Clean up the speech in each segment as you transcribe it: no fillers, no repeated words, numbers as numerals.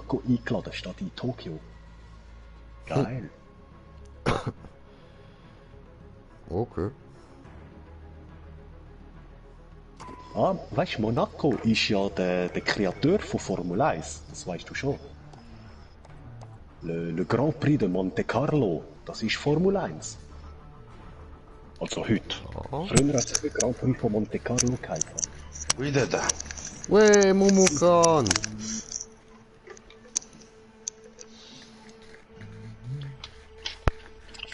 Monaco eingeladen, statt in Tokio. Geil. Okay. Ah, weißt du, Monaco ist ja der Kreator von Formel 1, das weißt du schon. Le Grand Prix de Monte Carlo, das ist Formel 1. Also heute. Ja. Früher hat es der Grand Prix von Monte Carlo geheißen. Wieder da. Wey, Momokan!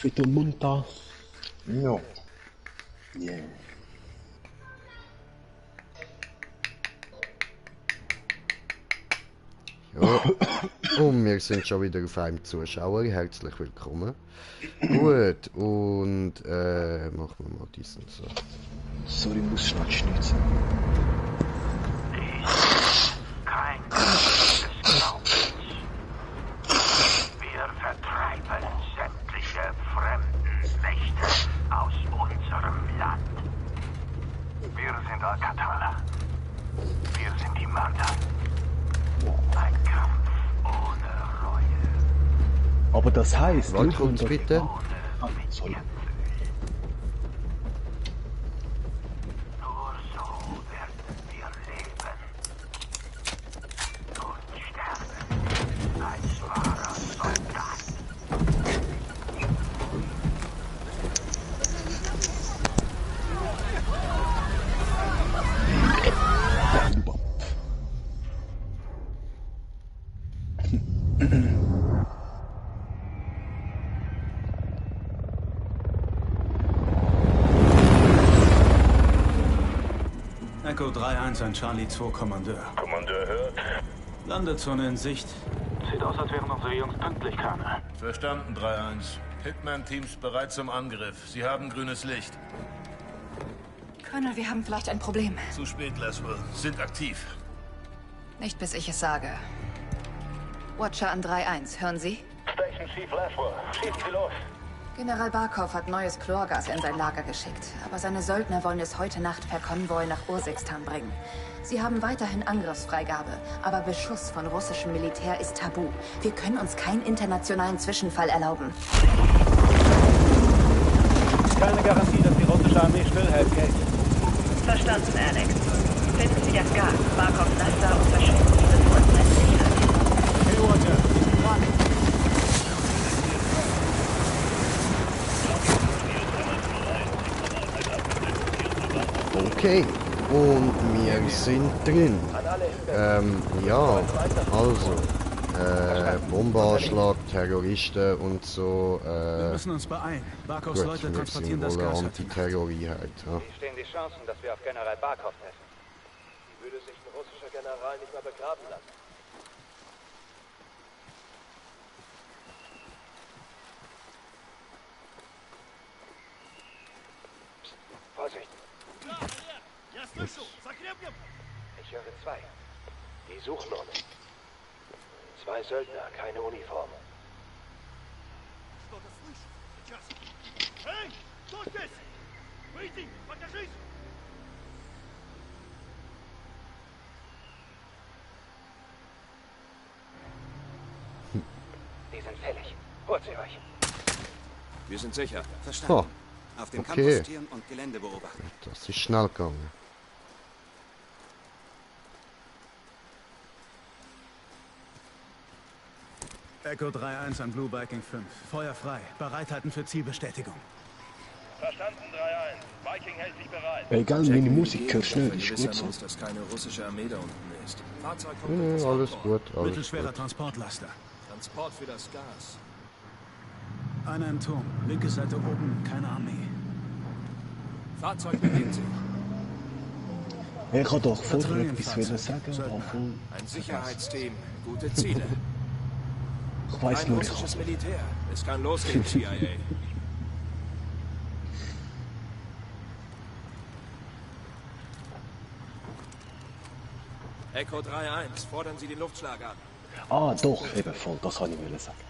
Bitte munter. Ja. Yeah. Ja. Und wir sind schon wieder auf einem Zuschauer. Herzlich willkommen. Gut, und machen wir mal diesen so. Sorry, muss schnell schnitzen. Kein Gott des Glaubens. Wir vertreiben sämtliche fremden Mächte aus unserem Land. Wir sind Alcatala. Wir sind die Mörder. Ein Kampf ohne Reue. Aber das heißt, Wann kommt's bitte? Ah, sorry. Nur so werden wir leben und sterben als wahrer Soldat. Echo 3-1 an Charlie 2, Kommandeur. Kommandeur hört. Landezone in Sicht. Sieht aus, als wären unsere Jungs pünktlich, Kana. Verstanden, 3-1. Hitman-Teams bereit zum Angriff. Sie haben grünes Licht. Colonel, wir haben vielleicht ein Problem. Zu spät, Laswell. Sind aktiv. Nicht bis ich es sage. Watcher an 3-1, hören Sie? Station Chief Laswell. Schießen Sie los. General Barkov hat neues Chlorgas in sein Lager geschickt. Aber seine Söldner wollen es heute Nacht per Konvoi nach Ursikstan bringen. Sie haben weiterhin Angriffsfreigabe. Aber Beschuss von russischem Militär ist tabu. Wir können uns keinen internationalen Zwischenfall erlauben. Keine Garantie, dass die russische Armee stillhält, Kate. Verstanden, Alex. Finden Sie das Gas, Barkovs Laster und verschwinden Sie sofort in Sicherheit. Hey, Roger. Okay, und wir sind drin. Ja, also, Bombenanschlag, Terroristen und so, Wir müssen uns beeilen. Barkovs gut, Leute wir transportieren sind das wohl Gas. Antiterrorie halt, ja. Wie stehen die Chancen, dass wir auf General Barkov treffen? Wie würde sich ein russischer General nicht mal begraben lassen? Psst, Vorsicht! Ich höre zwei. Die suchen uns. Zwei Söldner, keine Uniform. Die sind fällig. Holt sie euch. Wir sind sicher. Oh, Verstanden. Auf dem okay. Campus tieren und Gelände beobachten. Das ist schnell gegangen. Echo 3-1 an Blue Viking 5. Feuer frei. Bereithalten für Zielbestätigung. Verstanden, 3-1. Viking hält sich bereit. Egal, meine Musik hörst du nicht, ist Gewisser gut so. muss, dass keine russische Armee da unten ist. Fahrzeug Alles gut, alles Mittelschwerer gut. Transportlaster. Transport für das Gas. Einer im Turm. Linke Seite oben. Keine Armee. Fahrzeug bewegt sich. Ich kann doch vorher etwas sagen, aber voll. Ein Sicherheitsteam. Gute Ziele. Ich weiß Kein nur, ich russisches kann. Militär. Es kann losgehen, CIA. Echo 3-1, fordern Sie den Luftschlag an. Ah, doch, eben voll, das kann ich wollen sagen.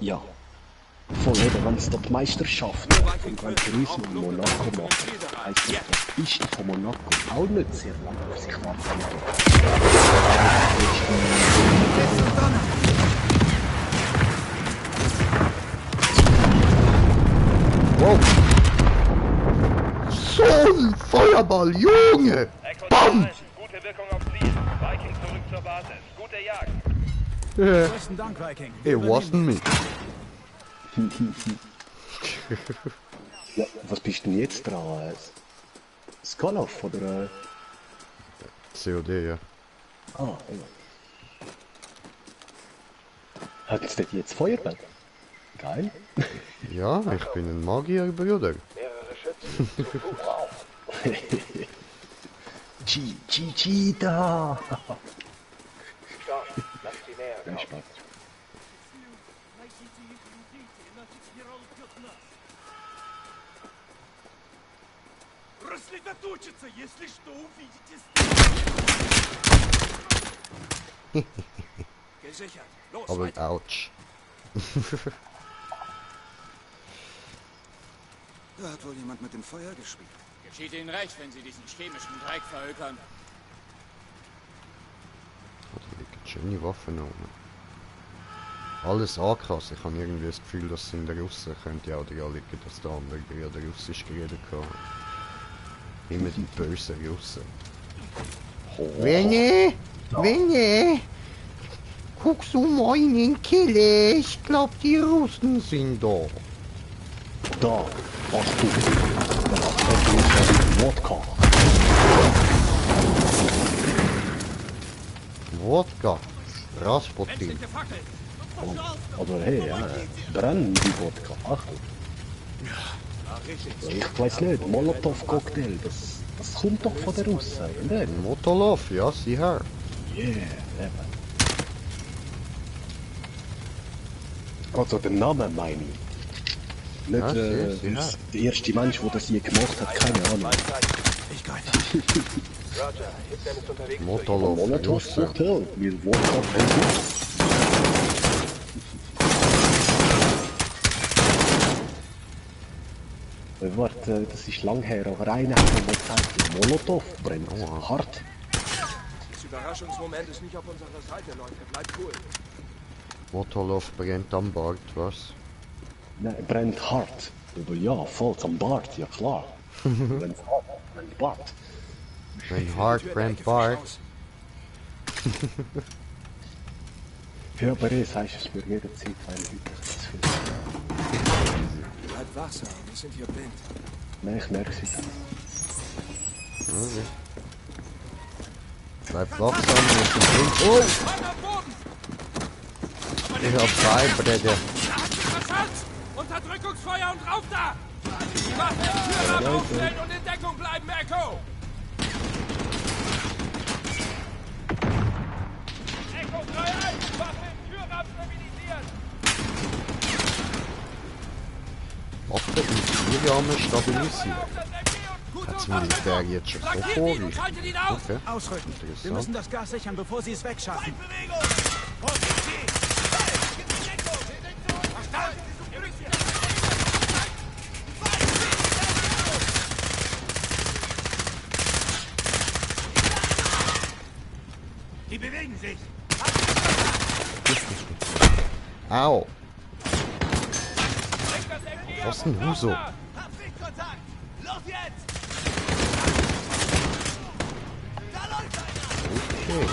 Ja. Voll eben, wenn es dort die Meisterschaft vom Gran Turismo in Monaco machen, heisst das, dass die Piste von Monaco auch nicht sehr lange auf sich warten. Feuerball, Junge! Echo Bam! 3-1, gute Wirkung auf Ziel. Viking zurück zur Basis. Gute Jagd. Besten Dank, Viking. It wasn't me. Ja, was bist denn jetzt dran? Skalov oder? COD, ja. Ah, ja. Hatten sie dort jetzt Feuerball? Geil. Ja, ich bin ein Magier, Bruder. Mehrere Schützen. Zu Fuß. Cheetah! Stopp. Lass sie näher kommen. Spaß. Gesichert. Los, Aber weiter. ouch. Da hat wohl jemand mit dem Feuer gespielt. Geschieht Ihnen recht, wenn Sie diesen chemischen Dreck verhökern. Da liegen schöne Waffen oben. Alles AKs. Ich habe irgendwie das Gefühl, dass in der Russen könnte auch die liegen, dass der andere gerade Russisch geredet hat. Immer die bösen Russen. Winnie! Winnie! Guckst du mal in den Keller? Ich glaub, die Russen sind da. Da, was du. Da Wodka. Wodka. Rasputin. Aber hey, ja, brennen die Wodka. Achtung. Ich weiß nicht, Molotow-Cocktail, das kommt doch von der Russen, oder? Motolov, ja, sieh her. Yeah, eben. Also den Namen meine ich. Nicht Ja, der erste Mensch, der das je gemacht hat, keine Ahnung. Ich gehe. Roger, Hitler ist unterwegs. Motolov, Russen. Molotow-Cocktail, mit Wodka brennt. Warte, das ist lang her, aber einer hat mir gesagt, Molotow brennt hart. Das Überraschungsmoment ist nicht auf unserer Seite, Leute. Bleibt cool. Motolov brennt am Bart, was? Nein, brennt hart. Aber ja, voll am Bart, ja klar. Brennt hart, brennt Bart. Wenn hart brennt Bart. Ja, aber das heißt es mir jederzeit, weil ich das finde. Bleibt wachsam, wir sind hier blind. Nein, ich merke es. Okay. Bleib wachsam, wir sind blind. Oh! Ich hab zwei Bräder. Unterdrückungsfeuer und rauf da! Die Waffen im Türrahmen aufstellen und in Deckung bleiben, Echo! Echo 3-1, Waffen im Türrahmen stabilisiert. Waffen im Türrahmen stabilisieren. Hat das Militär jetzt schon so vorliegt? Okay. Ausrücken. Wir Interessant. müssen das Gas sichern, bevor sie es wegschaffen. Die bewegen sich. Au! Was ist denn Huso? Hab Sichtkontakt. Los jetzt. Da läuft einer. Okay.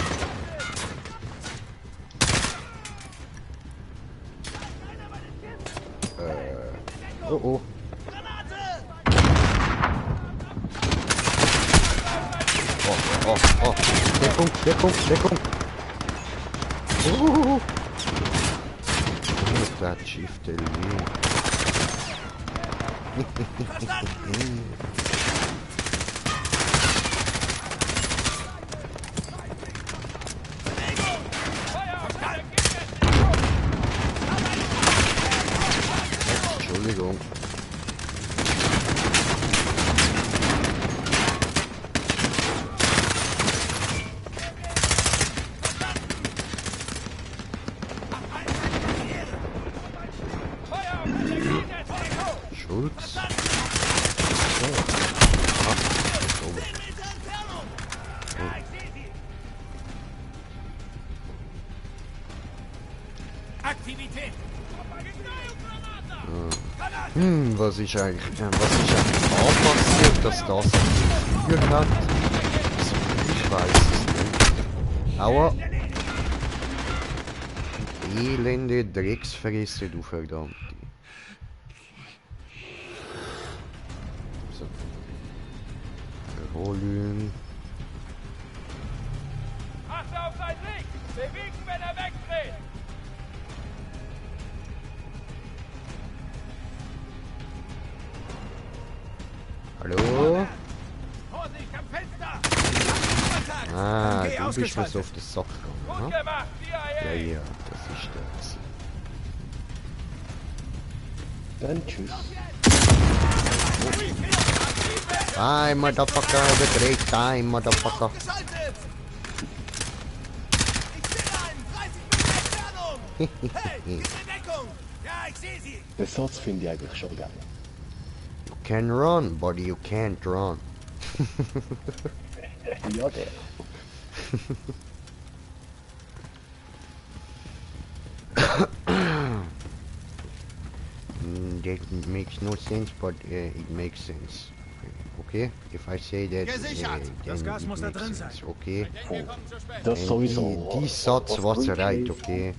Oh oh. Oh, oh, oh. Deckung, Deckung, Deckung. Da schifft der Lee. Entschuldigung. Schulz. So. Was ist eigentlich auch passiert, dass das geführt hat? Ich weiß es nicht. Aua! Elende Drecksfresse, du Verdammte. So. Erholen. Achte auf sein Licht! Bewegen, wenn er wegdreht! Hallo? Vorsicht am Fenster! Ah, du bist mir so auf den Sack gegangen, Gut ne? gemacht, CIA! Ja, das ist das. Dann tschüss. Bye, Motherfucker, gedreht, time, Motherfucker. Den Satz finde ich eigentlich schon geil. You can run, but you can't run. Ja, der. That makes no sense, but it makes sense. Okay? If I say that, Gesichert! Das then Gas it muss da makes drin sense. sein. Okay? Das And sowieso. Die Satz was Grünschädel- right, okay?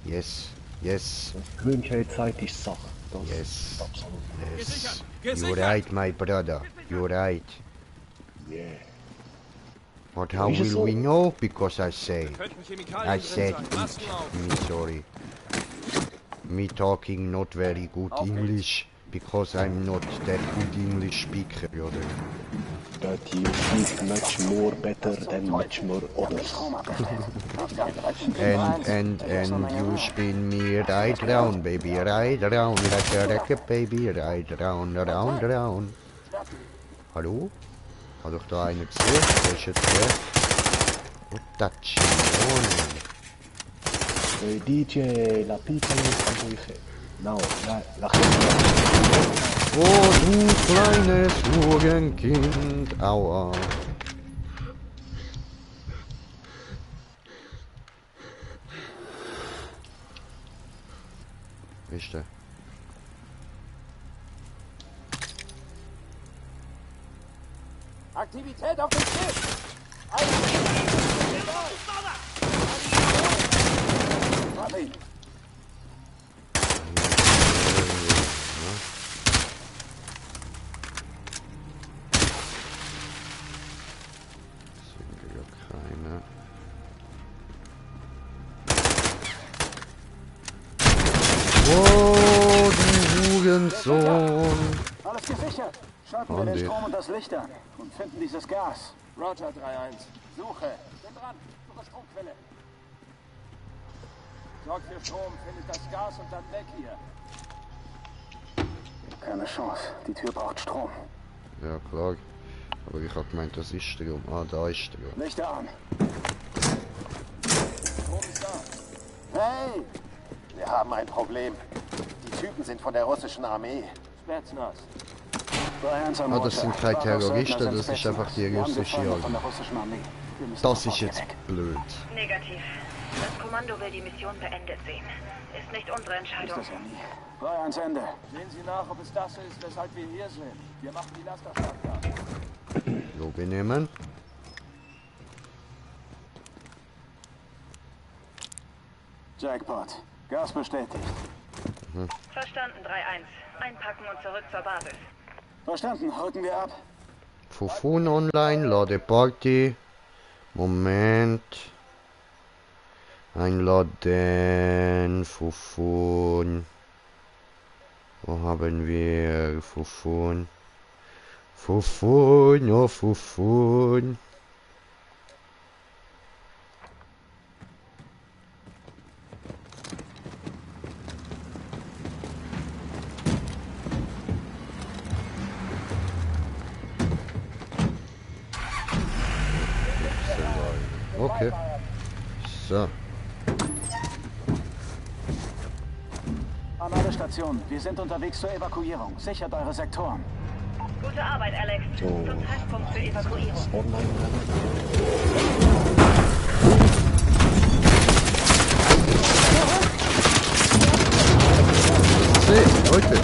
Yes, yes, Was Grünschädel-Zeit ist Sache. Das yes, ist absolut. yes. Gesichert! You're right, my brother. You're right. Yeah. But how Ist es will so? we know? Because I say. Könnten I Chemikalien said drin it. sein. Masken auf! Me sorry. Me talking not very good English because I'm not that good English speaker, brother. That you speak much more better than much more others. And you spin me right round, baby, right round like a record, baby, right round, round, round. Hallo? Hat doch da einer gesehen? Der ist jetzt weg. Und das DJ La Piccola Sandwiche. No, la Oh, du kleines Hurenkind. Aua. Ist der? Aktivität auf dem Schiff! Keine. Oh, du Hurensohn. Alles gesichert. Schalten wir den Strom und das Licht an und finden dieses Gas. Roger 3-1. Suche. Bin dran. Suche Stromquelle. Sorgt für Strom, findet das Gas und dann weg hier. Keine Chance. Die Tür braucht Strom. Ja, klar. Aber ich hab gemeint, das ist Strom. Ah, da ist Strom. Lichter an. Strom ist da. Hey! Wir haben ein Problem. Die Typen sind von der russischen Armee. Spetsnaz. Ah, das sind keine Terroristen, das ist einfach die russische Armee. Das ist jetzt blöd. Negativ. Das Kommando will die Mission beendet sehen. Ist nicht unsere Entscheidung. 3-1 Ende. Sehen Sie nach, ob es das ist, weshalb wir hier sind. Wir machen die Lasterstart da. Lobby nehmen. Jackpot. Gas bestätigt. Verstanden, 3-1. Einpacken und zurück zur Basis. Verstanden. Rücken wir ab. Fufun online, lade Party. Moment. Einladen, Fufun. Wo haben wir Fufun? Fufun, oh Fufun. Okay. So. An alle Stationen. Wir sind unterwegs zur Evakuierung. Sichert eure Sektoren. Gute Arbeit, Alex. Zum Zeitpunkt für Evakuierung. Hey, Leute.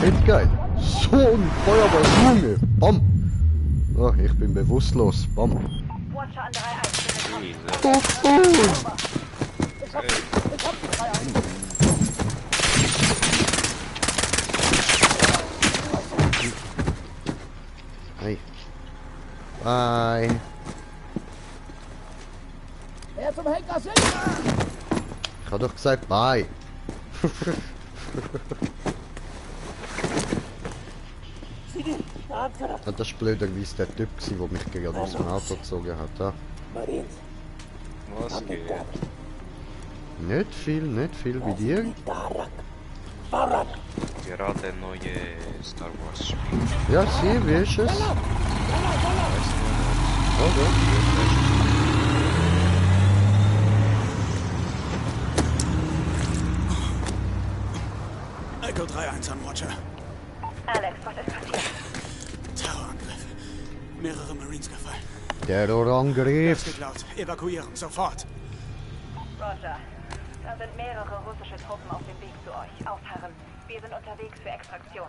Echt geil. So ein Feuerball, Junge. Bam. Oh, ich bin bewusstlos. Bam. Watcher an 3-1. Hey. Bye. Wer zum Henker sind? Ich hab doch gesagt, bye. Ja, das ist blöderweise der Typ, der mich gerade aus dem Auto gezogen hat. Ja. Was geht? Nicht viel wie dir. Gerade neue Star Wars Spiel. Ja, sieh, wie ist es? Okay. Echo 3-1 am Watcher. Alex, was ist passiert? Terrorangriff. Mehrere Marines gefallen. Terrorangriff. Geklaut. Evakuieren, sofort. Roger. Da sind mehrere russische Truppen auf dem Weg zu euch. Ausharren. Wir sind unterwegs für Extraktion.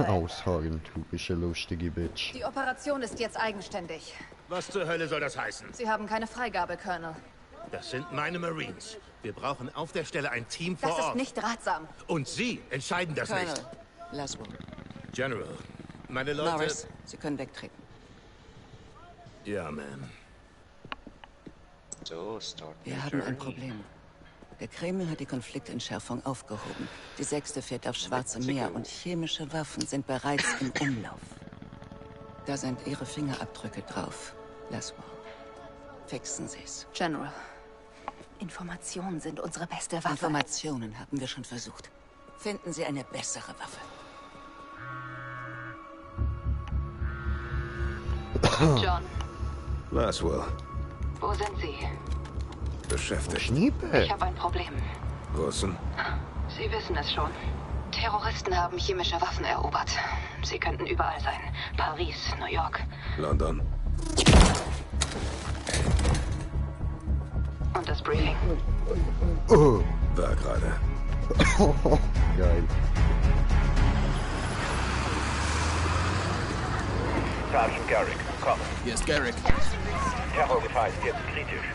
Ausharren, du bist eine lustige Bitch. Die Operation ist jetzt eigenständig. Was zur Hölle soll das heißen? Sie haben keine Freigabe, Colonel. Das sind meine Marines. Wir brauchen auf der Stelle ein Team vor Das ist Ort. nicht ratsam. Und Sie entscheiden das Colonel, nicht. Laswell. General, meine Leute... Norris, Sie können wegtreten. Ja, Ma'am. So, start Wir haben ein Problem. Der Kreml hat die Konfliktentschärfung aufgehoben. Die 6. fährt aufs Schwarze Meer und chemische Waffen sind bereits im Umlauf. Da sind Ihre Fingerabdrücke drauf, Laswell. Fixen Sie's. General, Informationen sind unsere beste Waffe. Informationen haben wir schon versucht. Finden Sie eine bessere Waffe. John, Laswell. wo sind Sie? Beschäftigt. Schniepe. Ich habe ein Problem. Russen? Sie wissen es schon. Terroristen haben chemische Waffen erobert. Sie könnten überall sein. Paris, New York. London. Und das Briefing. Oh. War gerade. Geil. Sergeant Garrick, komm. Hier ist Garrick. Terrorgefahr ist jetzt kritisch.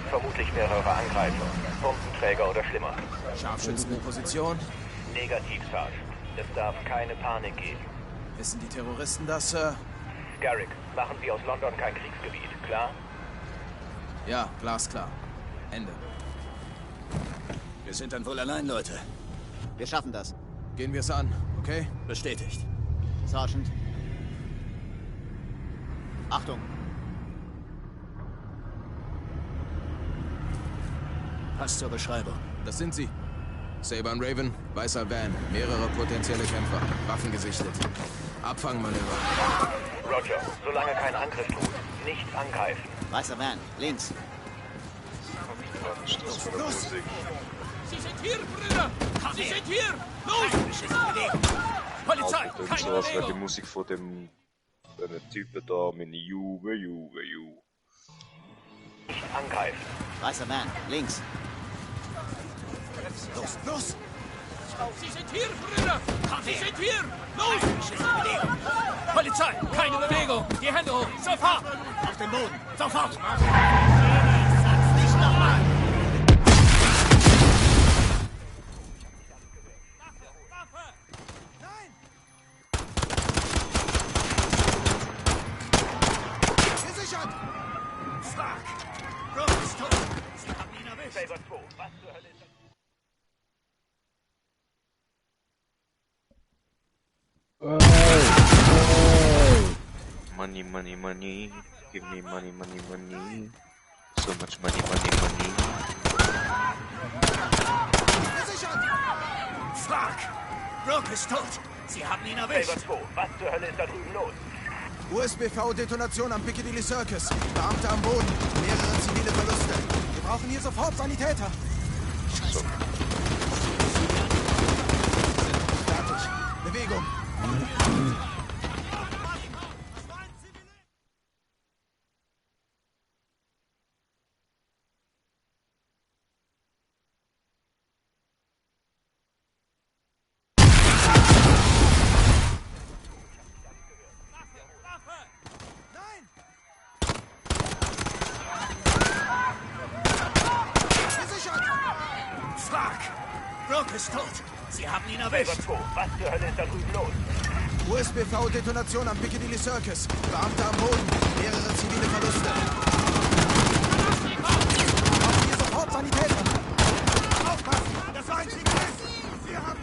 Vermutlich mehrere Angreifer. Pumpenträger oder schlimmer. Scharfschützen in Position. Negativ, Sergeant. Es darf keine Panik geben. Wissen die Terroristen das, Sir? Garrick, machen Sie aus London kein Kriegsgebiet, klar? Ja, glasklar. Ende. Wir sind dann wohl allein, Leute. Wir schaffen das. Gehen wir es an, okay? Bestätigt. Sergeant. Achtung. Passt zur Beschreibung. Das sind sie. Saber und Raven, weißer Van, mehrere potenzielle Kämpfer, Waffen gesichtet. Abfangmanöver. Roger, solange kein Angriff tut, nicht angreifen. Weißer Van, links. Los! Sie sind hier, Brüder! Sie sind hier! Los! Polizei! Alter, Keine so als wäre die Bewegung! Musik von dem Typen da mit Juve. Nicht angreifen. Weißer Van, links. Los, los! Sie sind hier, Brüder! Sie sind hier! Los! Polizei! Keine Bewegung! Die Hände hoch! Sofort! Auf den Boden! Sofort! Nicht nochmal! Gesichert! Fuck! Rob ist tot! Sie haben ihn erwischt! Saber 2, was zur Hölle ist das? Money, money, money. Give me money, money, money. So much money, money, money. Gesichert! Fuck! Rob ist tot! Sie haben ihn erwischt! Saber 2, was zur Hölle ist da drüben los? USBV-Detonation am Piccadilly Circus. Beamte am Boden. Mehrere zivile Verluste. Wir brauchen hier sofort Sanitäter. So. Fertig. Bewegung. Brooke ist tot. Sie haben ihn erwischt. Saber 2, was zur Hölle ist da drüben los? USBV-Detonation am Piccadilly Circus. Beamte am Boden. Mehrere zivile Verluste. Brauchen hier sofort Sanitäter. Aufpassen! Das einzige ist, wir haben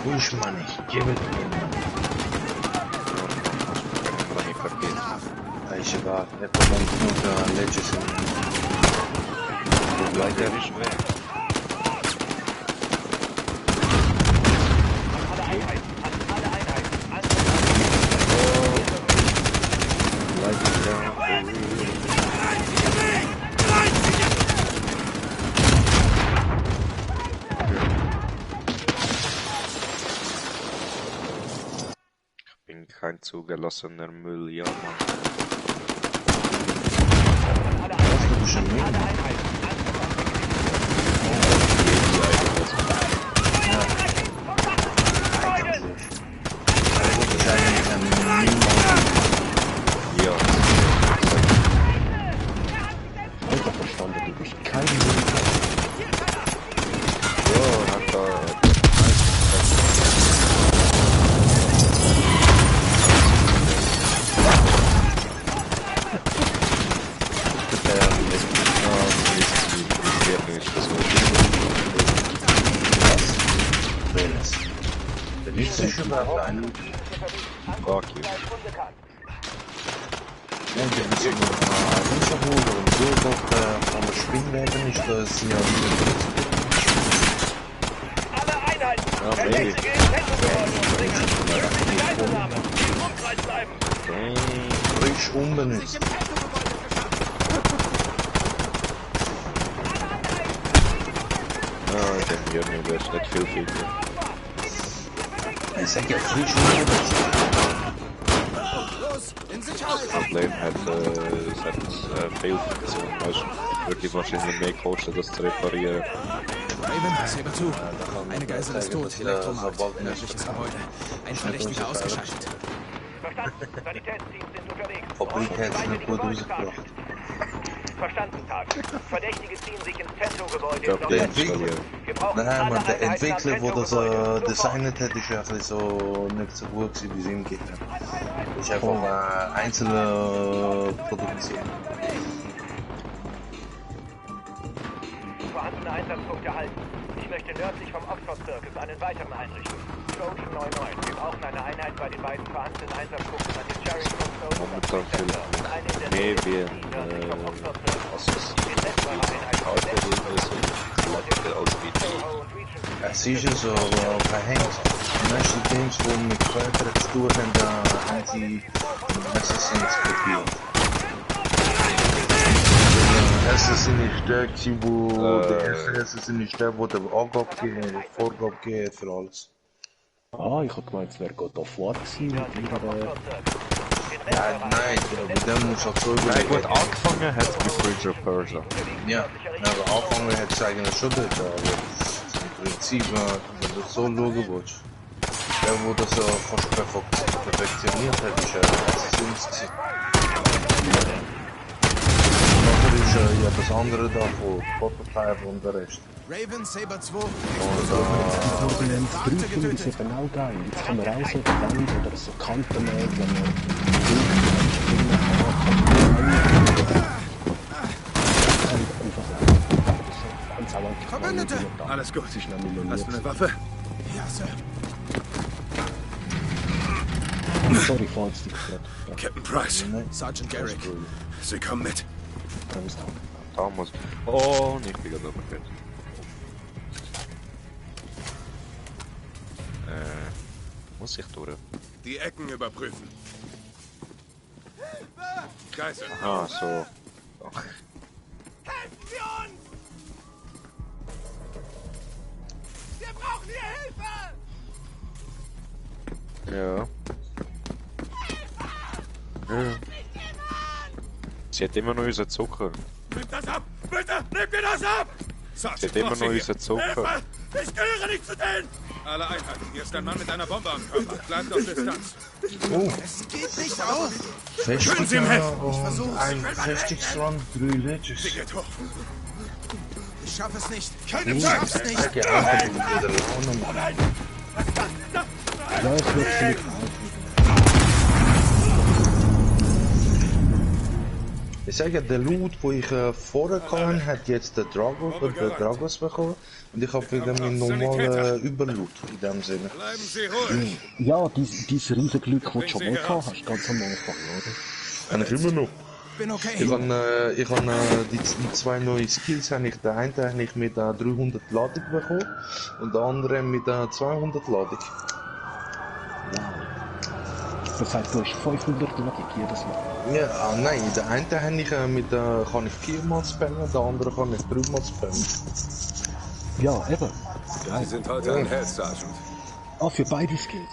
Push money, give it to me. Aici va, recomand multă lege să Leute ist weg. Kein zugelassener Müll, ja Mann. Was du schon mit? Ja. Alter verstanden, du bist kein Militär. Ja, hat da... Fuck you. Ja, die müssen noch runter holen und so doch von der Springwägen ist das ja Alle Einheiten! Ja, maybe. Frisch unbenutzt. Ja, ich denke, hier wäre es nicht viel Feature. Ich sag ja frisch unbenutzt. Das Problem hat Fehlfunktion. Also wirklich wahrscheinlich mehr kosten, das zu reparieren. Raven, Saber 2. Eine Geisel ist tot. Elektromarkt. Nördliches Gebäude. Ein Verdächtiger ausgeschaltet. Verstanden. Sanitätsteams sind unterwegs. Fabrik hat es nicht gut rausgebracht. Verstanden, Tag. Verdächtige ziehen sich ins Tento-Gebäude. Nein, man, der Entwickler, der das designet hat, ist ja so nicht so gut wie es ihm geht. Das ist einfach eine einzelne Produktion. Vorhandene Einsatzpunkt erhalten. Ich möchte nördlich vom Oxford Circus einen weiteren einrichten. Trojan 99. Wir brauchen eine Einheit bei den beiden vorhandenen Einsatzpunkten an den Charing Cross Momentan viel mehr wie Es ist ja so verhängt. Die meisten Teams, die mit Völkern zu tun haben, da haben sie Assassins kopiert. Assassin ist der, der erste Assassin ist der, der Vorgabe geht für alles. Ah, ich hab gemeint, es wäre God of War gewesen. Ja, nein, aber der muss auch so überlegen. Nein, gut, angefangen hat es mit Bridge of Persia. Ja, aber angefangen hat es eigentlich schon dort, aber im Prinzip, wenn du so schauen willst, der, der das fast perfektioniert hat, ist Assassins gewesen. Nachher ist ja das andere da von Prototype und der Rest. Raven, Saber 2. Turbulenz 3 finde ich eben auch geil. Jetzt kann man auch so Wände oder so Kanten nehmen, wenn man Verbündete! Alles gut. Hast du eine Waffe? Ja, Sir. Sorry, falls die Captain Price. Sergeant Garrick. Sie kommen mit. Da muss... Oh, nicht wieder damit. Muss ich durch? Die Ecken überprüfen. Geisel. Aha, so. Ach. Helfen wir uns! Wir brauchen hier Hilfe! Ja. Ja. Sie hat immer noch unseren Zucker. Nimm das ab! Bitte! Nimm dir das ab! Sie hat immer noch unseren Zucker. Hilfe! Ich gehöre nicht zu denen! Alle Einheiten, hier ist ein Mann mit einer Bombe am Körper. Bleibt auf Distanz. Oh. Es geht nicht auf! Schön Sie ihm helfen! Ich und versuch's! ein Festigungsrun, 3 Ledges. Ich schaff es nicht! Ich schaff's nicht! Ja, es wird ziemlich Ich sage, der Loot, den ich vorher hatte, hat jetzt der Dragos bekommen. Und ich habe wieder meinen normalen Überloot in dem Sinne. Bleiben Sie ruhig! Ja, dieses riesige Glück, das du schon mal gehabt hast, ganz am Anfang, oder? Eigentlich immer noch. Bin okay. Ich habe die 2 neue Skills. Den einen habe ich mit 300 Ladung bekommen und den anderen mit 200 Ladung. Das heißt, du hast 500 Ladung jedes Mal. Ja, nein, den einen habe ich kann ich 4-mal spammen, den anderen kann ich 3-mal spammen. Ja, eben. Sie sind heute ein Held, Sergeant. Ah, für beide Skills?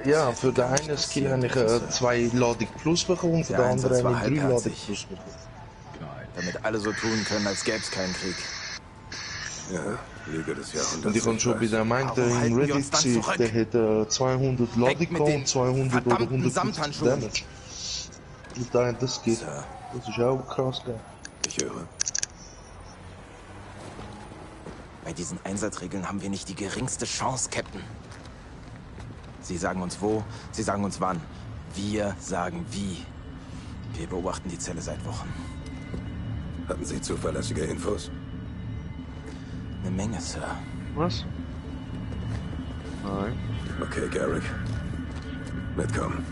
Ja, für den einen Skill habe ich 2 Ladung plus bekommen und für den anderen habe ich 3 Ladung plus bekommen. Damit alle so tun können, als gäbe es keinen Krieg. Ja, Lüge des Jahrhunderts. Und ich habe schon bei der meinte in Reddit gesehen, der hätte 200 Ladung und 200 oder 150 Damage. Und das geht. Das ist auch krass, gell? Ich höre. Bei diesen Einsatzregeln haben wir nicht die geringste Chance, Captain. Sie sagen uns wo, sie sagen uns wann. Wir sagen wie. Wir beobachten die Zelle seit Wochen. Hatten Sie zuverlässige Infos? Eine Menge, Sir. Was? Nein. Okay, Garrick. Mitkommen.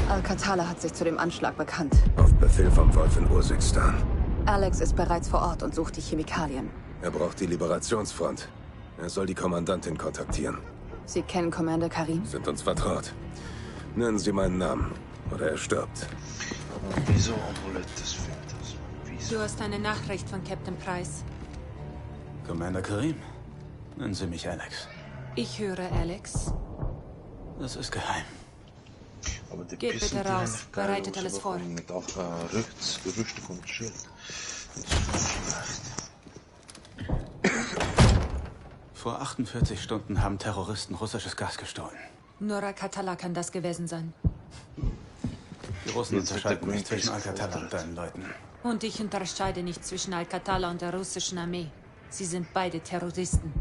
Al-Qatala hat sich zu dem Anschlag bekannt. Auf Befehl vom Wolf in Urzikstan. Alex ist bereits vor Ort und sucht die Chemikalien. Er braucht die Liberationsfront. Er soll die Kommandantin kontaktieren. Sie kennen Commander Karim? Sind uns vertraut. Nennen Sie meinen Namen, oder er stirbt. Wieso Amulett des Vaters? Wieso? Du hast eine Nachricht von Captain Price. Commander Karim, nennen Sie mich Alex. Ich höre Alex. Das ist geheim. Aber die Geht Pisse, bitte die raus, habe ich geil bereitet alles vor. rausbekommen Mit auch Gerüchte vom Schild. Das ist nicht schlecht. Vor 48 Stunden haben Terroristen russisches Gas gestohlen. Nur Al-Qatala kann das gewesen sein. Die Russen Jetzt wird unterscheiden der nicht zwischen Greenpeace Al-Qatala und deinen Leuten. Und ich unterscheide nicht zwischen Al-Qatala und der russischen Armee. Sie sind beide Terroristen.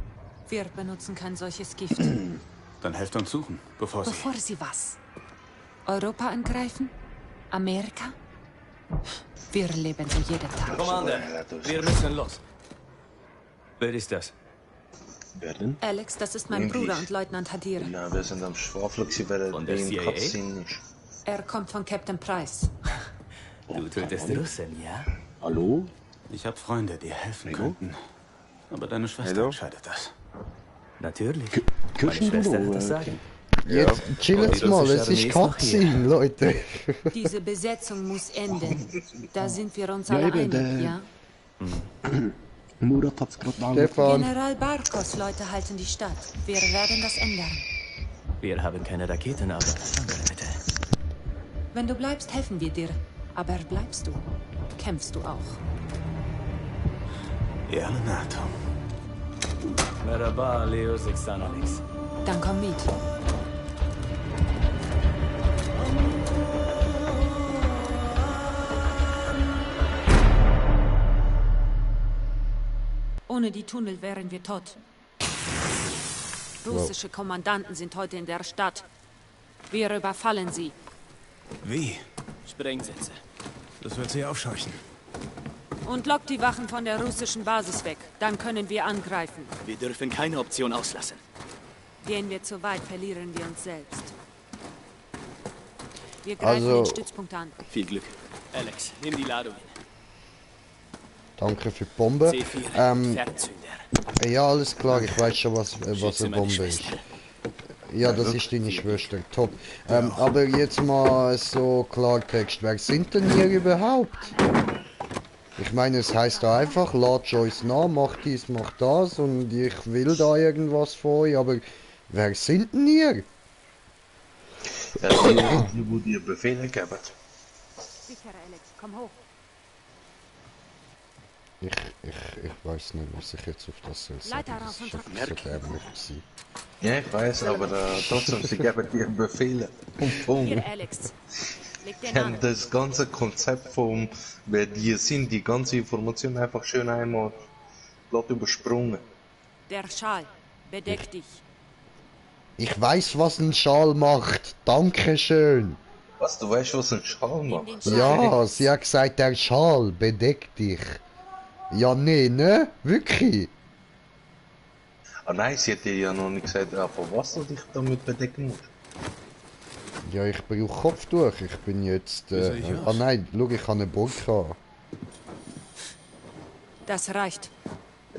Wir benutzen kein solches Gift. Dann helft uns suchen, bevor Sie was? Europa angreifen? Amerika? Wir leben so jeden Tag. Commander, wir müssen los. Wer ist das? Wer denn? Alex, das ist mein Bruder und Leutnant Hadir. Ja, wir sind am Schwafeln, wer Von der den CIA? Katzin ist. Er kommt von Captain Price. Du tötest Russen, ja? Hallo? Ich habe Freunde, die helfen könnten. Aber deine Schwester entscheidet das. Natürlich. Meine Schwester hat das Sagen. Jetzt chillt mal, es ist Cutscene, Leute. Diese Besetzung muss enden. Da sind wir uns Ja, alle eben, einig, ja? Murat hat's gerade Stefan. General Barkos Leute halten die Stadt. Wir werden das ändern. Wir haben keine Raketen, aber andere Mittel. Wenn du bleibst, helfen wir dir. Aber bleibst du, kämpfst du auch. Ja, NATO. Merhaba, Leo Sixtanalix. Dann komm mit. Ohne die Tunnel wären wir tot. Russische Kommandanten sind heute in der Stadt. Wir überfallen sie. Wie? Sprengsätze. Das wird sie aufscheuchen. Und lockt die Wachen von der russischen Basis weg. Dann können wir angreifen. Wir dürfen keine Option auslassen. Gehen wir zu weit, verlieren wir uns selbst. Wir greifen Also- den Stützpunkt an. Viel Glück. Alex, nimm die Ladung hin. Danke für die Bombe. C4, Fernzünder. Ja, alles klar, ich weiß schon, was eine Schütze meine Bombe ist. Schwester. Ja, das ist deine Schwester, top. Aber jetzt mal so Klartext, wer sind denn hier überhaupt? Ich meine, es heißt da einfach, ladet uns nach, macht dies, macht das und ich will da irgendwas von euch, aber wer sind denn hier? Die, wo dir Befehle geben. Sicher, Alex, komm hoch. Ich weiß nicht, was ich jetzt auf das soll sagen. Leiter Das rauf ist und einfach so dämlich gewesen. Ja, ich weiß, aber trotzdem, sie geben dir Befehle. Hier, Alex. Leg Ich den habe an. das ganze Konzept von wer die sind, die ganze Information einfach schön einmal glatt übersprungen. Der Schal. Bedeck dich. Ich weiß, was ein Schal macht. Dankeschön. Was, du weißt, was ein Schal macht? Ja, sie hat gesagt, der Schal, bedeck dich. Ja, nee, ne? Wirklich? Ah nein, sie hat dir ja noch nicht gesagt, von was du dich damit bedecken musst. Ja, ich brauche Kopftuch. Ich bin jetzt... Wie sehe ich aus? nein, schau, ich habe eine Burka. Das reicht.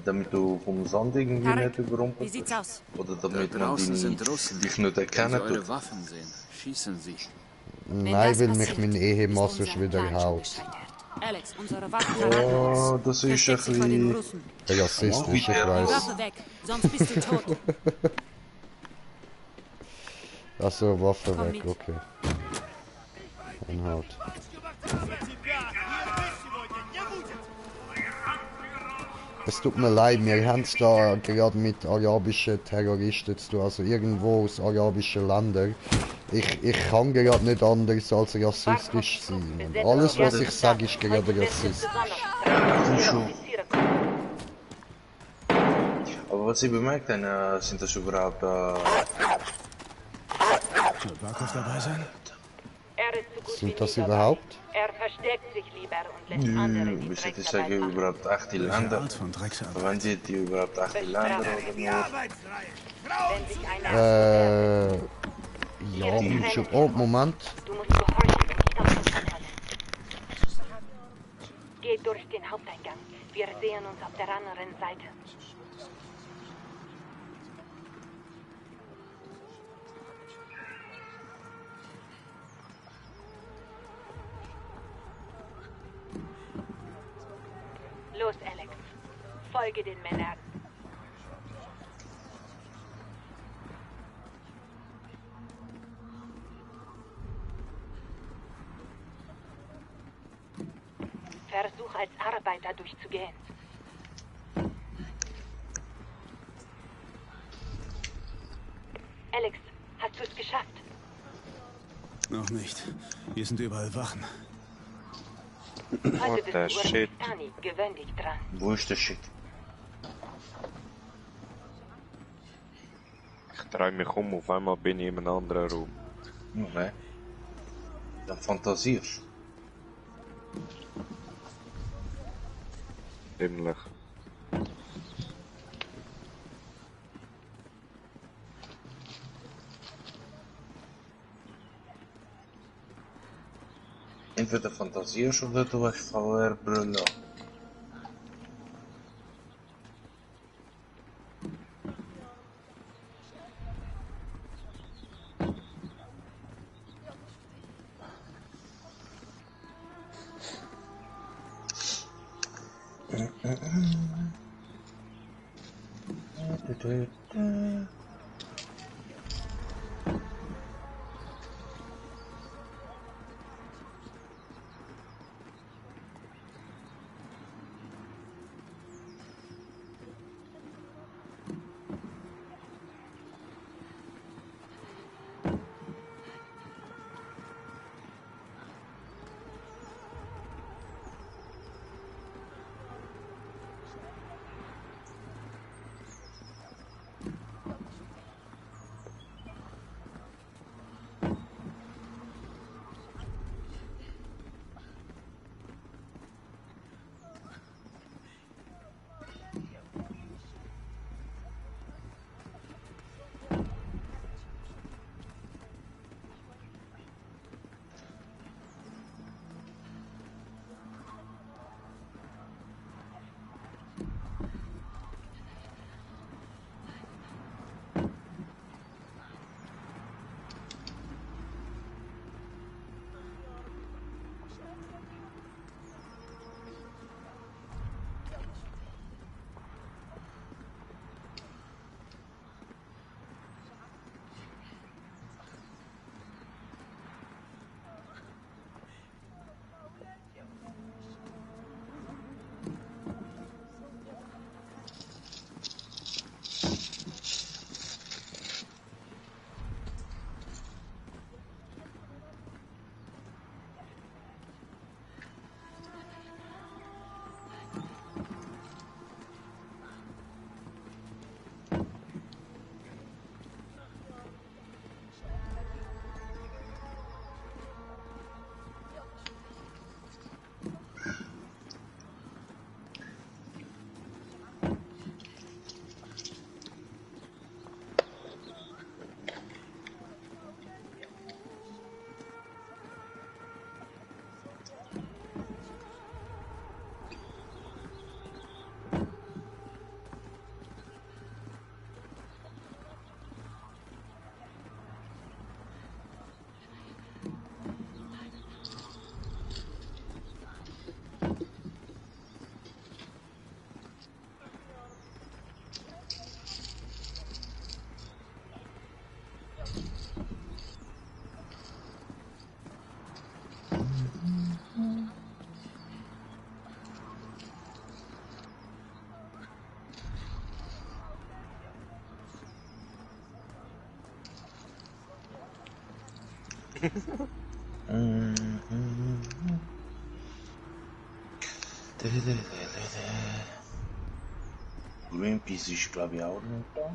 Damit du vom Sand irgendwie Tarek, nicht überrumpelt wie sieht's aus? Oder damit Da man draußen sind Russen. dich nicht Wenn erkennen sie eure tut. Waffen sehen, schießen sie. Nein, weil mich mein Ehemann sonst wieder haut. Alex, unsere Waffen Oh, das ist ein bisschen... Rassistisch, ich Die weiß. Waffe weg, sonst bist du tot. Achso, Waffe Komm weg, mit. okay. Anhalt. Es tut mir leid, wir haben es da gerade mit arabischen Terroristen zu tun, also irgendwo aus arabischen Ländern. Ich kann gerade nicht anders als rassistisch sein. Und alles, was ich sage, ist gerade rassistisch. Aber was ich bemerkt habe, sind das überhaupt... Wird Barkov dabei sein? Sind das überhaupt? Er versteckt sich lieber und lässt andere Nö, die wie soll ich Drecksarbeit sagen, machen. überhaupt echte Länder? Wenn sie die überhaupt echte Länder oder nur... Wenn sich einer Ja, schon. Oh, Moment. Du musst gehorchen und nicht auf uns anhalten. Geh durch den Haupteingang. Wir sehen uns auf der anderen Seite. Los, Alex. Folge den Männern. Versuch als Arbeiter durchzugehen. Alex, hast du es geschafft? Noch nicht. Hier sind überall Wachen. Heute What the bist du shit? Urmistani. Gewöhn dich dran. Wo ist der Shit? Ich drehe mich um, auf einmal bin ich in einem anderen Raum. Oh, nein. Dann fantasierst. Ziemlich. Entweder fantasierst oder du hast VR-Brille. Greenpeace ist glaube ich auch nicht da.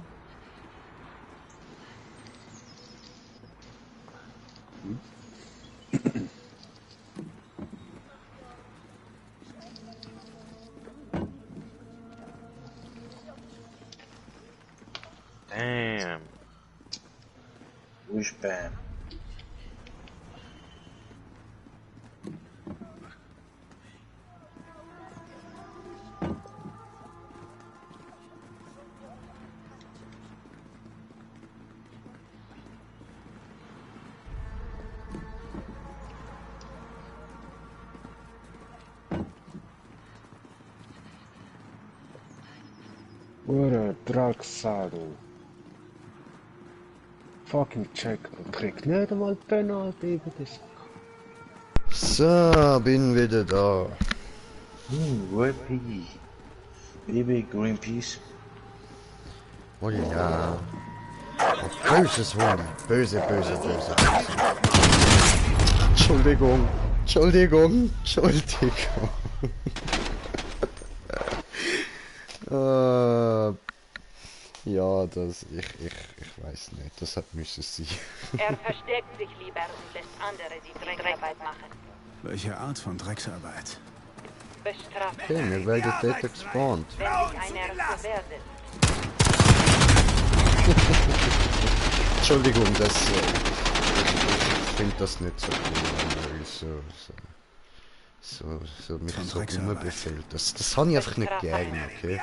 Damn. Wo ist Bam? What a Drecksaddel. Fucking check und krieg nicht einmal Penalty über das. So, bin wieder da. Greenpeace. Baby Greenpeace. Oh ja. Oh, böses Huhn. Böse, böse, böse. Entschuldigung. Entschuldigung. Entschuldigung. Ja, das, ich weiß nicht, das hat müssen sein. Er versteckt sich lieber und lässt andere die Drecksarbeit machen. Welche Art von Drecksarbeit? Bestraft. Okay, wir werden dort gespawnt. Wenn sich einer zur Wehr setzt. Entschuldigung, das, ich finde das nicht so cool, so mich so befehlt. Das habe ich einfach nicht gern, okay?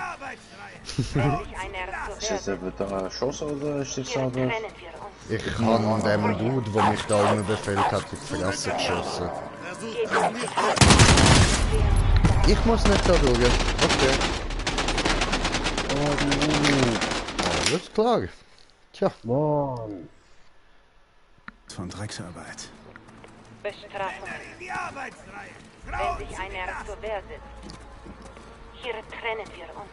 Ist das eben da Schuss oder ist das aber... Ich habe dem Dude, der mich da befehlt hat, in die Fresse geschossen. Ich muss nicht da schauen. Okay. Alles klar. Tja. Mann. Von Drecksarbeit. Bestrafung. Wenn sich einer zur Wehr setzt. Hier trennen wir uns.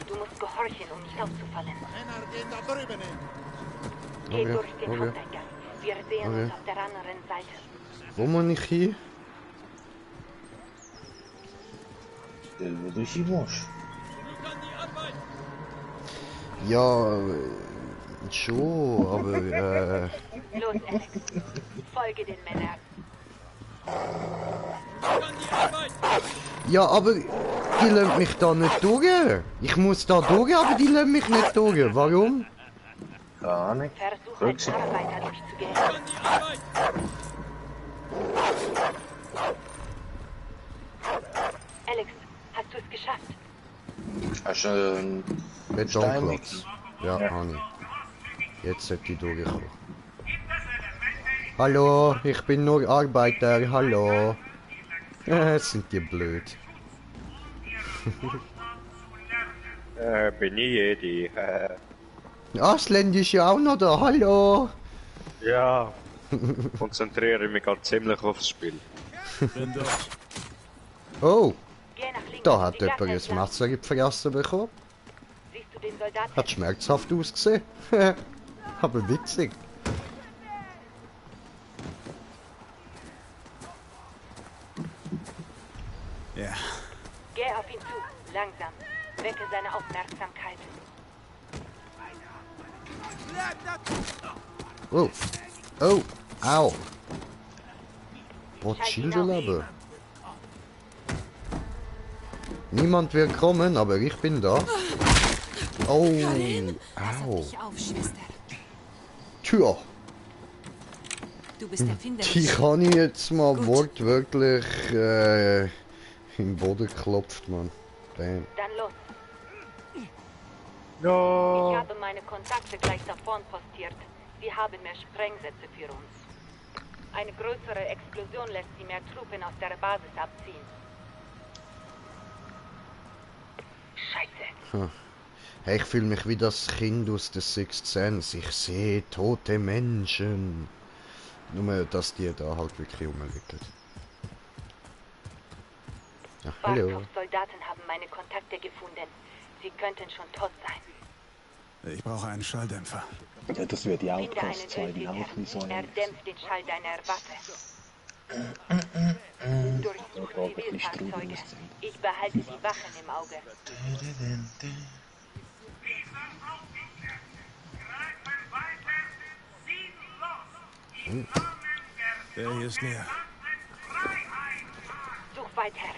Du musst gehorchen, um nicht aufzufallen. Männer gehen da drüben hin. Geh durch den Haupteingang. Wir sehen uns auf der anderen Seite. Wo muss ich hin? Wo du hin musst. Ja, schon, aber Los, Alex. Folge den Männern. Ja, aber die lassen mich da nicht durch. Ich muss da durch, aber die lassen mich nicht durch. Warum? Keine Ahnung. Versuch als Arbeiter durchzugehen. Alex, hast du es geschafft? Hast du einen Betonklotz? Ja, Anni. Jetzt sollte ich durchkommen. Hallo, ich bin nur Arbeiter, hallo. Sind die blöd. Bin ich Jedi. Asland ist ja auch noch da, hallo. Ja, konzentriere mich gerade ziemlich aufs Spiel. Oh, da hat jemand ein Messer in die Fresse bekommen. Hat schmerzhaft ausgesehen. Aber witzig. Ja. Geh auf ihn zu, langsam. Wecke seine Aufmerksamkeit. Oh, oh, au. Rothschilde-Leben. Niemand will kommen, aber ich bin da. Oh, au. Tja. Du bist erfinderisch. Die kann ich jetzt mal wortwörtlich im Boden geklopft, Mann. Damn. Dann los. No. Ich habe meine Kontakte gleich da vorn postiert. Sie haben mehr Sprengsätze für uns. Eine größere Explosion lässt sie mehr Truppen aus der Basis abziehen. Scheiße. Hm. Hey, ich fühle mich wie das Kind aus der Sixth Sense. Ich sehe tote Menschen. Nur, dass die da halt wirklich rumliegen. Ja, hallo. Soldaten haben meine Kontakte gefunden. Sie könnten schon tot sein. Ich brauche einen Schalldämpfer. Ja, das wird die Finde Outcast einen zeigen, auch wie so Er ein... dämpft den Schall deiner Waffe. Durchsuche Zivilfahrzeuge. Ich behalte die Wachen im Auge. Der hier ist leer. Such weiter.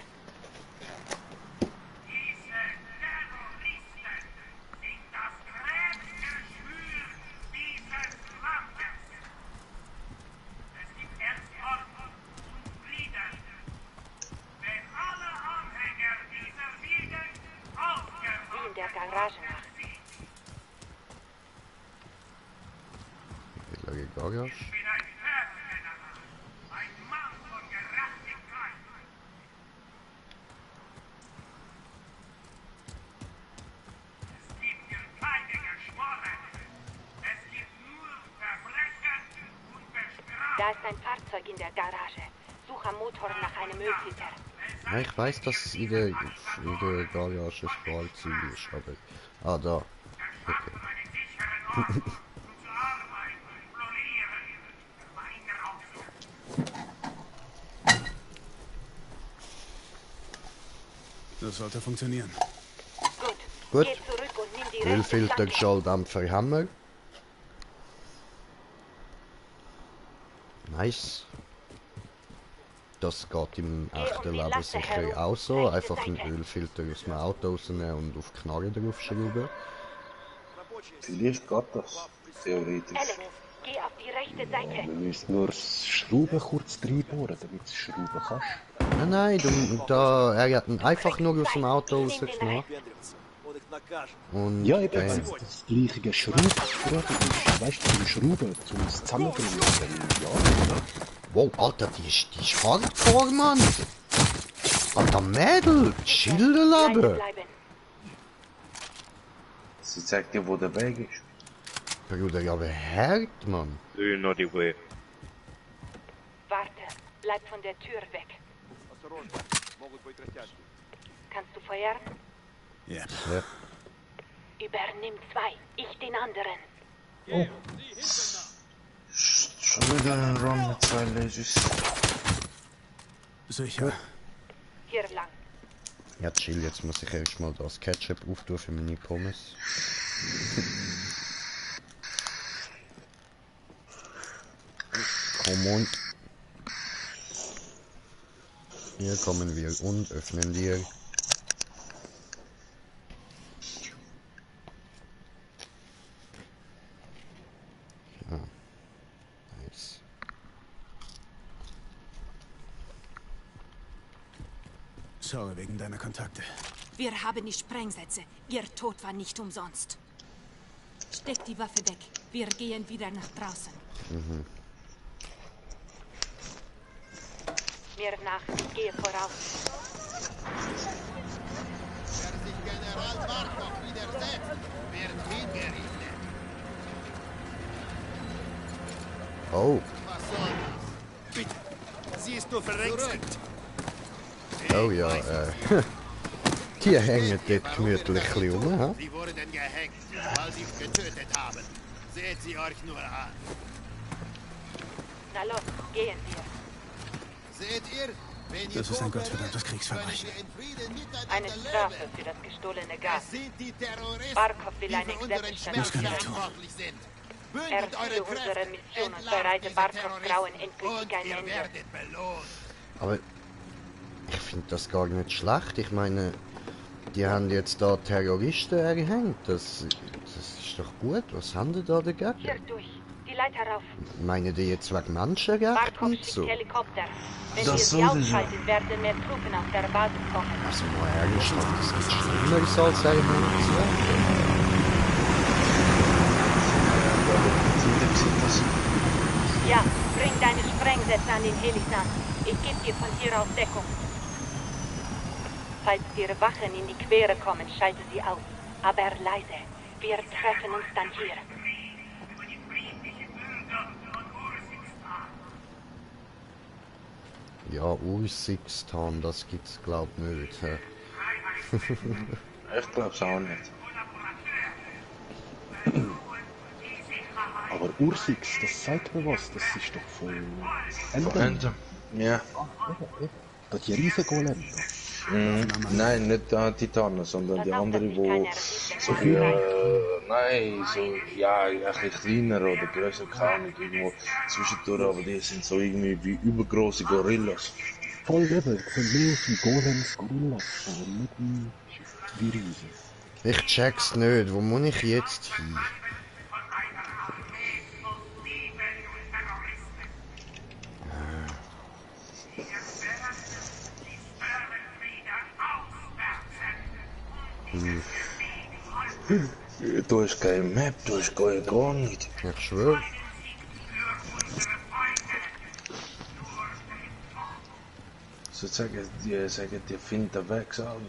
Sieh in der Garage nach. Mittlere Garage. Da ist ein Fahrzeug in der Garage. Such am Motor nach einem Ölfilter. Ja, ich weiß, dass es in der Garage Strahlziel ist, aber... Ah, da. Okay. Das sollte funktionieren. Gut. Geh zurück und nimm die rechte Ölfilter, Flanke. Schalldämpfer, Hammer. Nice. Das geht im echten Leben sicher auch so. Einfach einen Ölfilter aus dem Auto rausnehmen und auf die Knarre draufschrauben. Vielleicht geht das. Theoretisch. Alex, geh auf die rechte Seite. Du müsst nur das Schrauben kurz reinbohren, damit du es schrauben kannst. Nein, er hat ihn einfach nur aus dem Auto rausgenommen. Und ja, eben, wenn es das gleiche geschraubt ist, weißt du, zum Schrauben, zum Zusammenbringen, ja. Wow, Alter, die ist hardcore, Mann! Alter Mädel, Schilderlabe! Sie zeigt dir, wo der Weg ist. Bruder, ja, wer hört, Mann? Not the way. Warte, bleib von der Tür weg. Kannst du feuern? Ja. Übernimm 2, ich den anderen. Oh. Schon wieder ein Run mit 2 Lasers. Sicher. Hier lang. Ja, chill, jetzt muss ich erstmal das Ketchup auftun für meine Pommes. Komm on. Hier kommen wir und öffnen wir. Ja. Nice. Sorry wegen deiner Kontakte. Wir haben die Sprengsätze. Ihr Tod war nicht umsonst. Steck die Waffe weg. Wir gehen wieder nach draußen. Mhm. Mir nach, ich gehe voraus. Wer sich General Barkov widersetzt, wird hingerichtet. Oh. Was soll das? Bitte. Siehst du verreckt? Oh ja, die hängen dort gemütlich rum, ha? Sie wurden gehängt, weil sie getötet haben. Seht sie euch nur an. Na los, gehen wir. Seht ihr? Wenn Das ist ein gottverdammtes Kriegsverbrechen. Eine Strafe für das gestohlene Gas. Barkov will eine Gesetzesstadt. Erfülle unsere Mission und bereite Barkovs Grauen endgültig ein Ende. Aber ich finde das gar nicht schlecht. Ich meine, die haben jetzt da Terroristen erhängt. Das ist doch gut. Was haben die da dagegen? Hier durch, die Leiter rauf. Meinen die jetzt wegen Menschenrechten Barkov und schickt so? Helikopter. Wenn Das wir sie sowieso. aufschalten, werden mehr Truppen auf der Basis kommen. Also mal ehrlich, das gibt Schlimmeres als erhängt. Ja, bring deine Sprengsätze an den Helisan. Ich gebe dir von hier aus Deckung. Falls dir Wachen in die Quere kommen, schalte sie aus. Aber leise. Wir treffen uns dann hier. Ja, Ursigstan, das gibt's glaub nicht. hä? Ich glaub's auch nicht. Aber Ursix, das sagt mir was, das ist doch von Ende. Ja. Da die riesen Golem. Nein, nicht der Titanen, sondern die andere, wo so nein, so, ja, ein bisschen kleiner oder größer kann ich irgendwo zwischendurch, aber die sind so irgendwie wie übergroße Gorillas. Voll eben, ich bin mehr wie Golems, Gorillas, aber nicht wie Riesen. Ich check's nicht, wo muss ich jetzt hin? Du hast keine Map, du hast gar nicht. Ich schwöre. So sagen die finden den Weg an.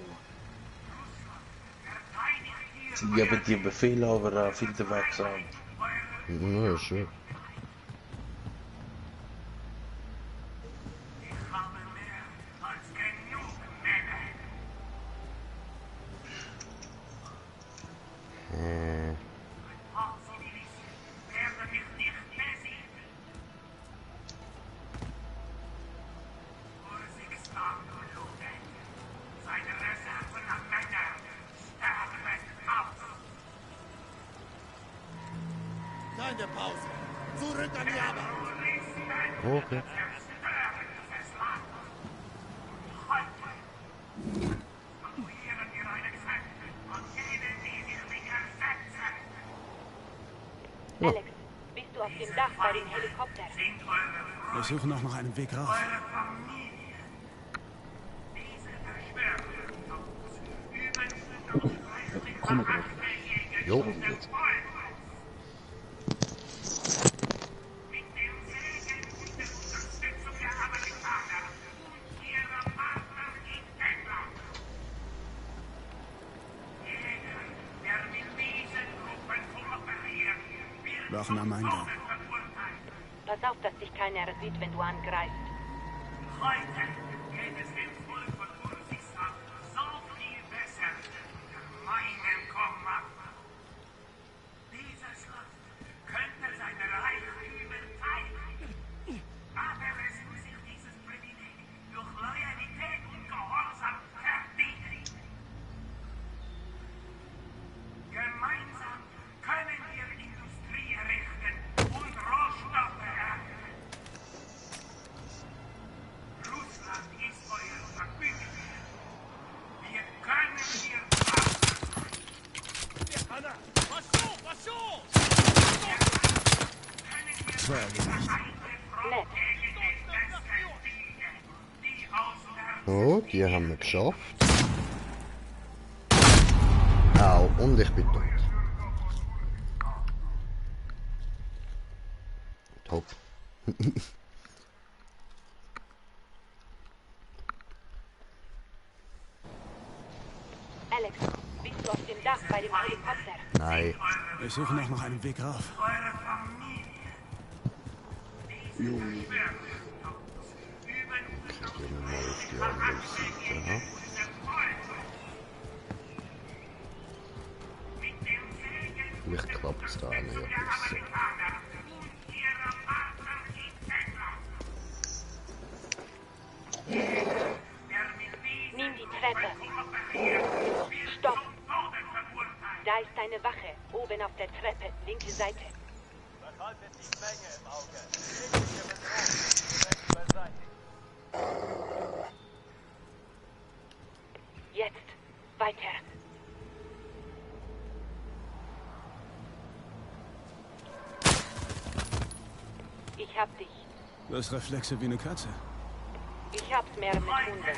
Sie geben dir Befehl, aber finden den Weg an. Ja, schön. Keine Pause. Zurück an die Arbeit. Okay. Alex, bist du auf dem Dach bei den Helikoptern? Wir suchen auch noch einen Weg raus. Komm drauf. Jo. Wachen am Eingang. Pass auf, dass dich keiner sieht, wenn du angreifst. Heute geht es dem Volk von Ursichtsam so viel besser. Meinen Komma. Dieses Land könnte seine Reichtümer teilen. Aber es muss sich dieses Privileg durch Loyalität und Gehorsam verdienen. Gemeinsam können wir Industrie errichten und Rohstoffe ernten. Russland ist euer Vergnügen. Wir können hier Anna, was so? Nett. Oh, die haben wir geschafft. Au, und ich bin tot. Top. Alex, bist du auf dem Dach bei dem Helikopter? Nein. Wir suchen auch noch einen Weg rauf. Gehen wir mal auf die andere Seite. Vielleicht klappt es da nicht besser. Nimm die Treppe. Stopp. Da ist eine Wache. Oben auf der Treppe. Linke Seite. Behaltet die Menge im Auge. Jegliche Bedrohung beseitigen. Jetzt. Weiter. Ich hab dich. Du hast Reflexe wie eine Katze. Ich hab's mehr mit Hunden.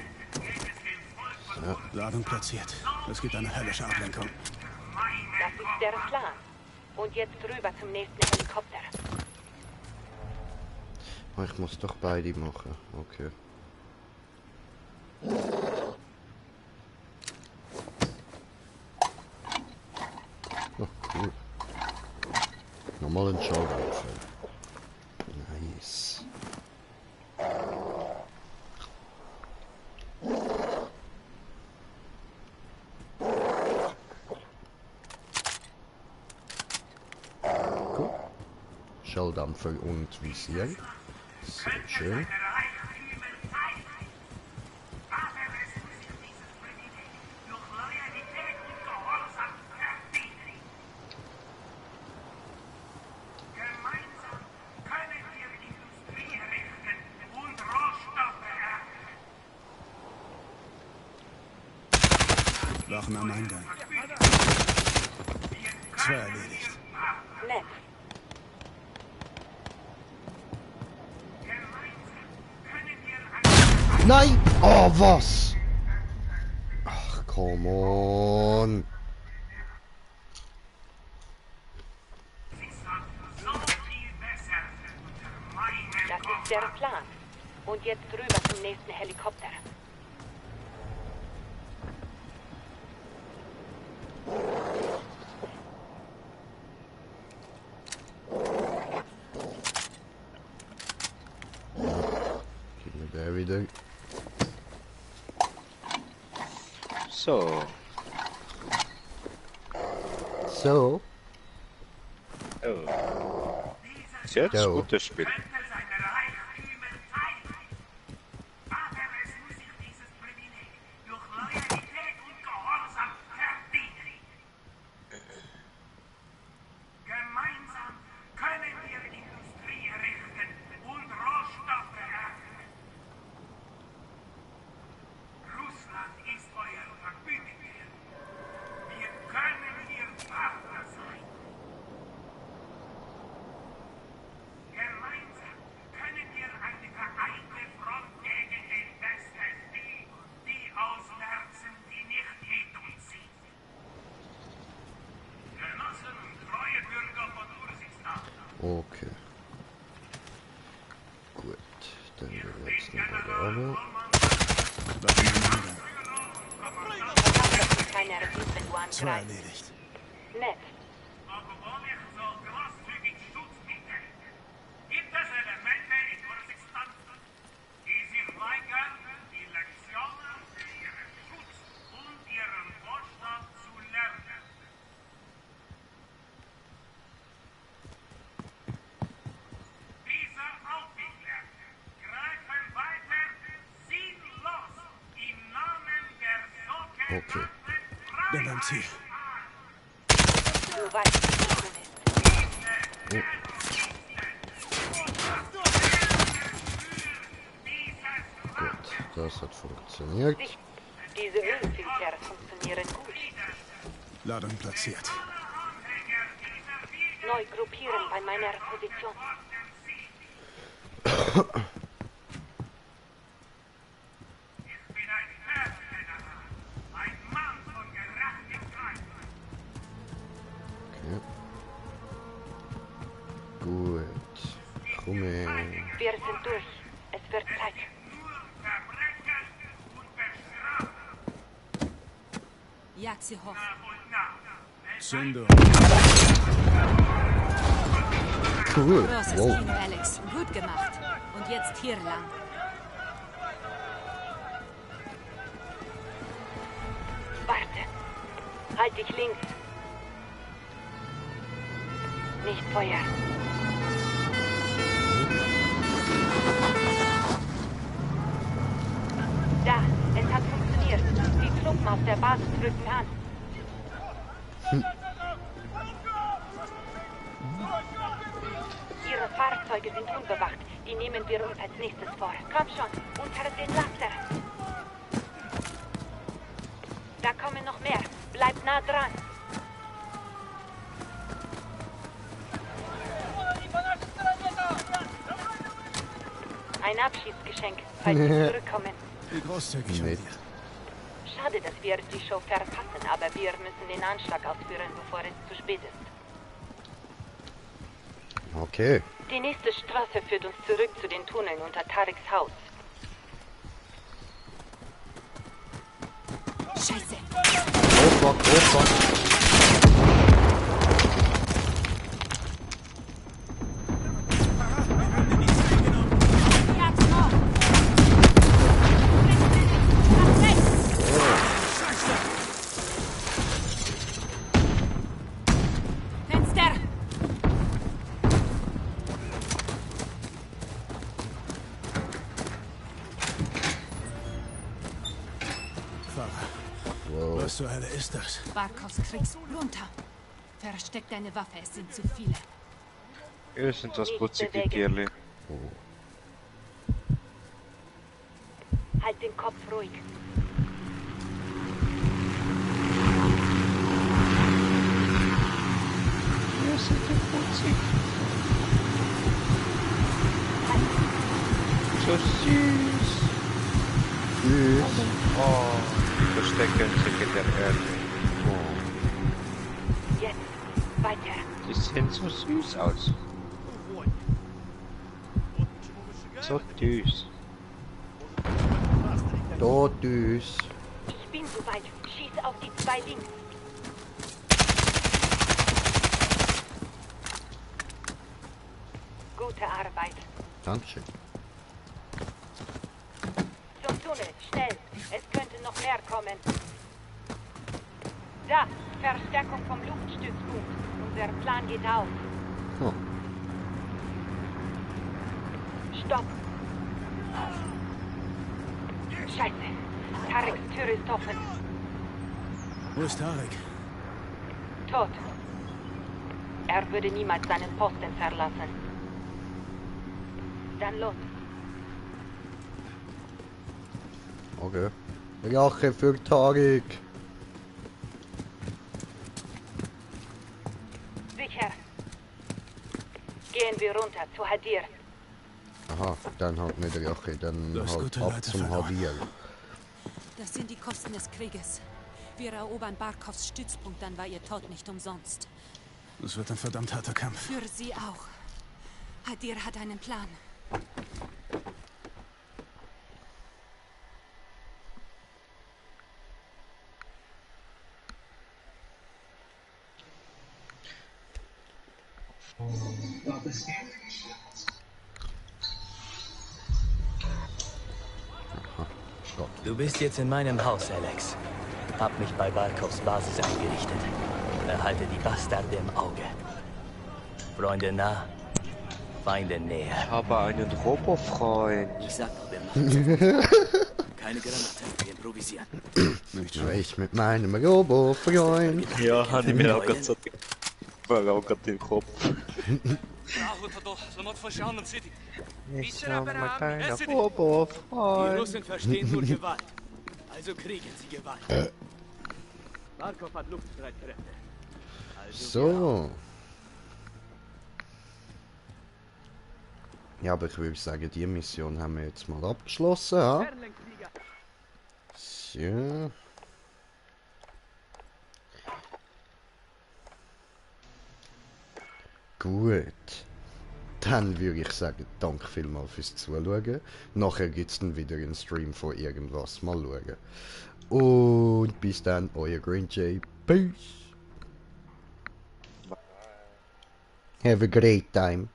Ja. Ladung platziert. Es gibt eine höllische Ablenkung. Das ist der Plan. Und jetzt rüber zum nächsten Helikopter. Oh, ich muss doch beide machen. Okay. Oh, cool. Nochmal ein Schauwürfel. Nice. Schalldämpfer und Visier. Sehr schön. Wachen am Eingang. 2 erledigt. Nett. Nein! Oh, was? Ach, come on. Das ist der Plan. Und jetzt rüber zum nächsten Helikopter. Gib mir der wieder. So. So. Oh. Ist jetzt Go. gutes Spiel. Gemeinsam können wir Industrie errichten und Rohstoffe ernten. Russland ist euer Verbündeter. Wir können ihr Partner sein. Gemeinsam können wir eine vereinte Front gegen den Westen die ausmerzen, die nicht mit uns sind. Genossen und treue Bürger von Ursichstal. Okay. Gut, dann jetzt noch mal da runter. Keiner sieht, wenn du 2 angreifst. erledigt. Nett. Aber wo ich so großzügig Schutz biete, gibt es Elemente in Ursichstal, die sich weigern, die Lektionen für ihren Schutz und ihren Wohlstand zu lernen. Diese Aufwickler greifen weiter sinnlos im Namen der Okay. Bin beim Ziel. Du weißt, wie du bist. Gut, das hat funktioniert. Diese Ölfilter funktionieren gut. Ladung platziert. Neu gruppieren bei meiner Position. Okay. Gut. Komm her. Wir sind durch. Es wird Zeit. Jag sie hoch. Zündung. Cool. Großes Wow. Kino, Alex. Gut gemacht. Und jetzt hier lang. Warte. Halt dich links. Nicht feuern. Da, es hat funktioniert. Die Truppen auf der Basis rücken an. Ihre Fahrzeuge sind unbewacht. Die nehmen wir uns als nächstes vor. Komm schon, unter den Laster. Da kommen noch mehr. Bleib nah dran. Ein Abschiedsgeschenk, falls sie zurückkommen. Wie großzügig von dir. Schade, dass wir die Show verpassen, aber wir müssen den Anschlag ausführen, bevor es zu spät ist. Okay. Die nächste Straße führt uns zurück zu den Tunneln unter Tareks Haus. Scheiße. Oh fuck, oh fuck. Fenster. Wow. Was zur Hölle ist das? Barkovs Kriegs runter. Versteck deine Waffe, es sind zu viele. Hier sind das putzige Tierli. Halt den Kopf ruhig. Hier sind die putzig. So süß. Süß. Oh, verstecken sich in der Erde. Jetzt, weiter. Die sehen so süß aus. So süß. Da düs. Ich bin soweit. Schieß auf die 2 links. Gute Arbeit. Dankeschön. Zum Tunnel, schnell. Es könnte noch mehr kommen. Da, Verstärkung vom Luftstützpunkt. Unser Plan geht auf. Oh. Stopp. Scheiße. Tareks Tür ist offen. Wo ist Tarek? Tot. Er würde niemals seinen Posten verlassen. Dann los. Okay. Rache für Tarek. Sicher. Gehen wir runter zu Hadir. Aha, dann halt nicht Rache, dann halt ab zum Hadir. Das sind die Kosten des Krieges. Wir erobern Barkovs Stützpunkt, dann war ihr Tod nicht umsonst. Das wird ein verdammt harter Kampf. Für sie auch. Hadir hat einen Plan. Du bist jetzt in meinem Haus, Alex. Hab mich bei Barkovs Basis eingerichtet. Behalte die Bastarde im Auge. Freunde nah, Feinde näher. Ich habe einen Robo-Freund. Ich sag doch, wir machen keine Granate, wir improvisieren. Ich mit meinem Robo-Freund. Ja, habe ich mir auch gerade so den Kopf. Ich habe meinen Die Robo-Freund. Russen verstehen nur Gewalt. Also kriegen sie Gewalt. Barkov hat Luftstreitkräfte. So. Ja, aber ich würde sagen, die Mission haben wir jetzt mal abgeschlossen. Ja? So. Gut. Dann würde ich sagen, danke vielmals fürs Zuschauen. Nachher gibt es dann wieder einen Stream von irgendwas. Mal schauen. Und bis dann, euer Green Jay. Peace. Have a great time.